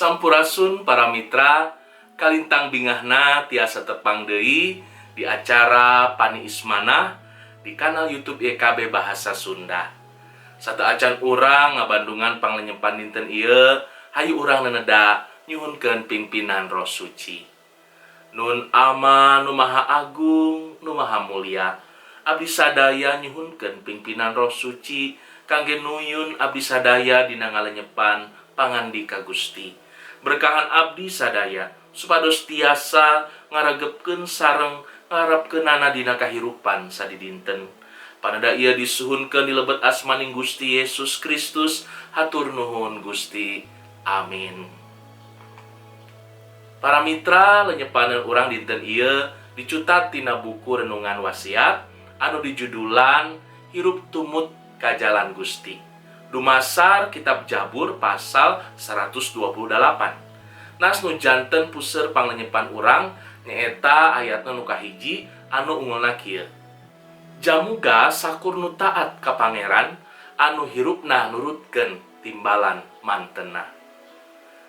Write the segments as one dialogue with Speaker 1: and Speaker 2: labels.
Speaker 1: Sampurasun, para mitra. Kalintang bingahna tiasa tepang deui di acara Paniis Manah di kanal YouTube YKB Bahasa Sunda. Sateuacan urang ngabandungan panglenyepan dinten ieu, hayu urang neneda nyuhunkeun pimpinan Roh Suci. Nun Ama nu Maha Agung, nu Maha Mulia, abdi sadaya nyuhunkeun pimpinan Roh Suci kangge nuyun abdi sadaya dina ngalenyepan pangandika Gusti. Berkahan abdi sadaya supados tiasa ngaregepkeun sareng ngarapkeunana dina kahirupan sadidinten. Paneda ieu disuhunkeun di lebet asmaning Gusti Yesus Kristus. Hatur nuhun, Gusti. Amin. Para mitra, lenyepanan urang dinten ieu dicutat tina buku Renungan Wasiat anu dijudulan Hirup Tumut ka Jalan Gusti. Dumasar Kitab Jabur pasal 128. Nas nu janten puseur panglenyepan urang nyaeta ayatna nu kahiji anu ungulna kieu: "Jamuga sakur nu taat ka Pangeran, anu hirupna nurutkeun timbalan mantenna."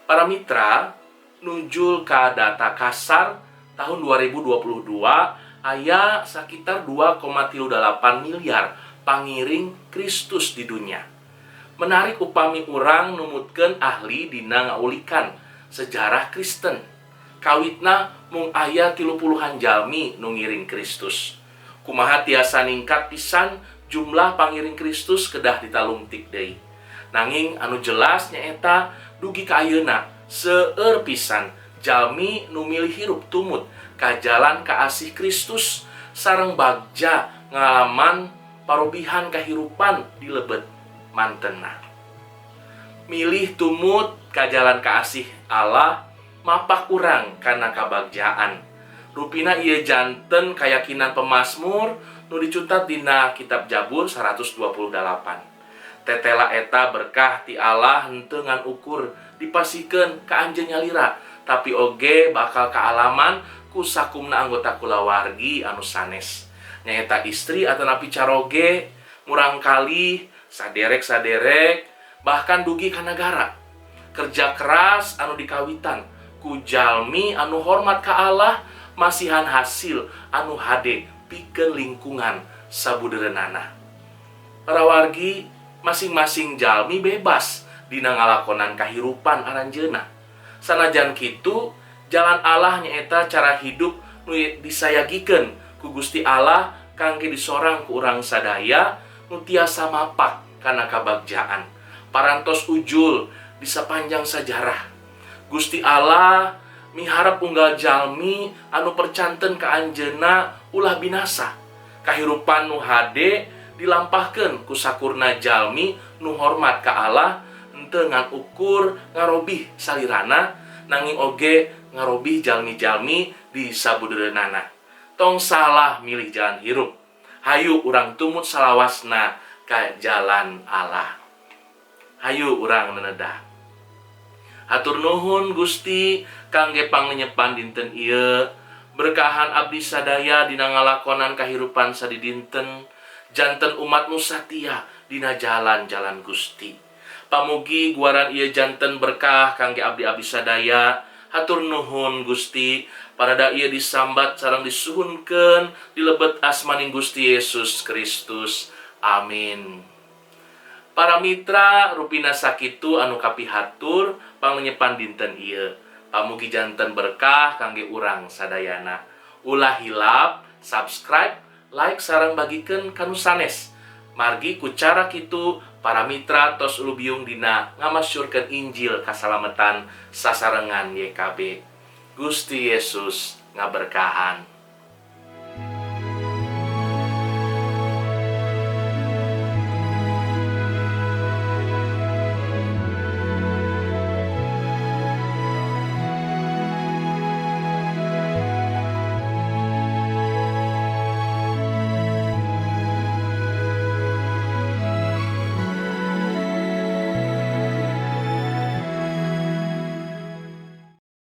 Speaker 1: Para mitra, nujul ka data kasar tahun 2022 aya sekitar 2,38 miliar pangiring Kristus di dunia. Menarik upami urang numutkeun ahli dina ngaulikan sejarah Kristen. Kawitna mung aya 30-an jalmi nu ngiring Kristus. Kumaha tiasa ningkat pisan jumlah pangiring Kristus, kedah ditalungtik deui. Nanging anu jelas nyaeta dugi ka ayeuna seueur pisan jalmi nu milih hirup tumut ka jalan kaasih Kristus sareng bagja ngalaman parobihan kahirupan di lebet mantena. Milih tumut ka jalan kaasih Allah mapak urang kana kabagjaan. Rupina ieu janten kayakinan pemazmur nu dicutat dina Kitab Jabur 128. Tetela eta berkah ti Allah henteu ngan ukur dipasihkeun ka anjeun nyalira, tapi oge bakal kaalaman ku sakumna anggota kulawargi anu sanes, nyaeta istri atanapi caroge, murangkalih, saderek-saderek, bahkan dugi ka nagara. Kerja keras anu dikawitan ku jalmi anu hormat ka Allah masihan hasil anu hade pikeun lingkungan sabudeureunana. Para wargi, masing-masing jalmi bebas dina ngalakonan kahirupan aranjeuna. Sanajan kitu, jalan Allah nyaeta cara hidup nu disayagikeun ku Gusti Allah kangge disorang ku urang sadaya nu tiasa mapak kana kabagjaan. Parantos ujul di sepanjang sejarah, Gusti Allah miharap unggal jalmi anu percanten ka anjeunna ulah binasa. Kahirupan nu hade dilampahkeun ku sakurna jalmi nu hormat ka Allah, henteu ngan ukur ngarobih salirana, nanging oge ngarobih jalmi-jalmi di sabudeureunana. Tong salah milih jalan hirup. Hayu urang tumut salawasna ka jalan Allah. Hayu urang nenedah. Hatur nuhun, Gusti, kangge panglenyepan dinten ieu. Berkahan abdi sadaya dina ngalakonan kahirupan sadidinten, janten umat nu satia dina jalan-jalan Gusti. Pamugi guaran ieu janten berkah kangge abdi-abdi sadaya. Hatur nuhun, Gusti. Paneda ieu disambat sareng disuhunkeun di lebet asmaning Gusti Yesus Kristus. Amin. Para mitra, rupina sakitu anu kapihatur panglenyepan dinten ieu. Pamugi janten berkah kangge urang sadayana. Ulah hilap subscribe, like, sareng bagikeun ka nu sanes. Margi ku cara kitu para mitra tos ulubiung dina ngamasyurkeun Injil kasalamatan sasarengan YKB. Gusti Yesus ngaberkahan.